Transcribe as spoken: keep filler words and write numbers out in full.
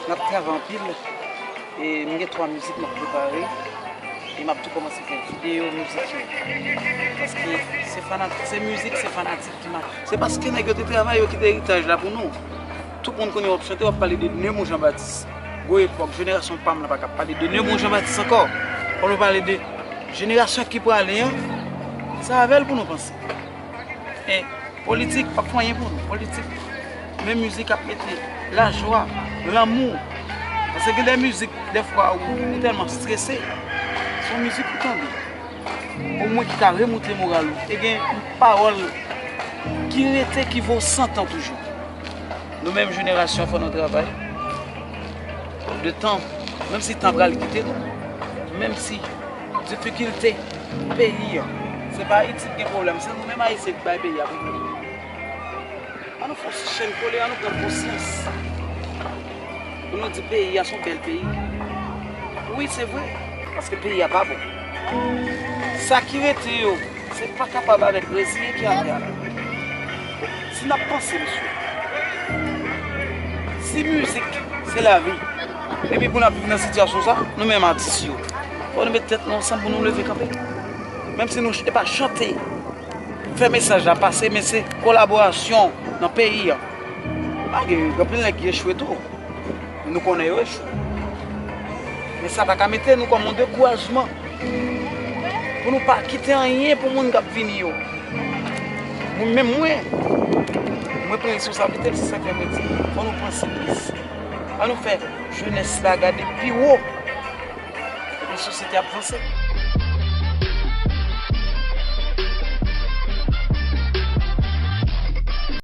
M ap travay anpil. E m gen twa mizik m ap prepare. E m ap tou kòmanse fè videyo mizik yo. Paske se fanat-, se mizik, se fanatik ki ma-, Se paske nèg yo te travay, yo kite eritaj la pou nou. Tout moun konnen w ap chante, w ap pale de Nemours Jean Baptiste. Gwo epòk, jenerasyon pa m nan pa ka pale de Nemours Jean Baptiste ankò. Fò nou pale de jenerasyon ki prale an. Se avè l pou nou panse. E politik p ap fè anyen pou nou. Politik, men mizik ap mete lajwa, lanmou. Paske gen de mizik, dèfwa, ou, ou tèlman strese, se yon mizik ou tande, omwen ki ka remoute moral ou. E gen pawòl ki rete, ki vo san tan toujou. Nou menm jenerasyon, fò nou travay. De tan, menm si tan pral kite nou, menm si difikilte peyi an, se pa Ayiti ki gen pwoblèm, se nou menm Ayisyen ki bay peyi a pwoblèm. An nou fè yon ti chenn kole, an nou pran konsyans. Pou nou di peyi a se yon bèl peyi. Wi, se vre, paske peyi a pa bon. Sa ki rete yo, se pa kapab avèk reziye ki atè a la. Si n ap panse, mesye, si mizik se lavi, epi pou n ap viv nan sitiyasyon sa, nou menm atis yo, fò nou met tèt nou ansanm pou nou leve kanpe. Menm si nou ch-, e pa chante, fè mesaj la pase, men se kolaborasyon nan peyi a. Malgre gen anpil nèg ki echwe tou. Nou konnen yo echwe. Men sa pa ka mete nou kòm yon dekourajman pou nou pa kite anyen pou moun k ap vini yo. Mwen menm mwen, mwen pran responsablite l, se sa k fè mwen di, fò nou panse plis. An nou fè jenès la gade pi wo. Epi sosyete ap vanse.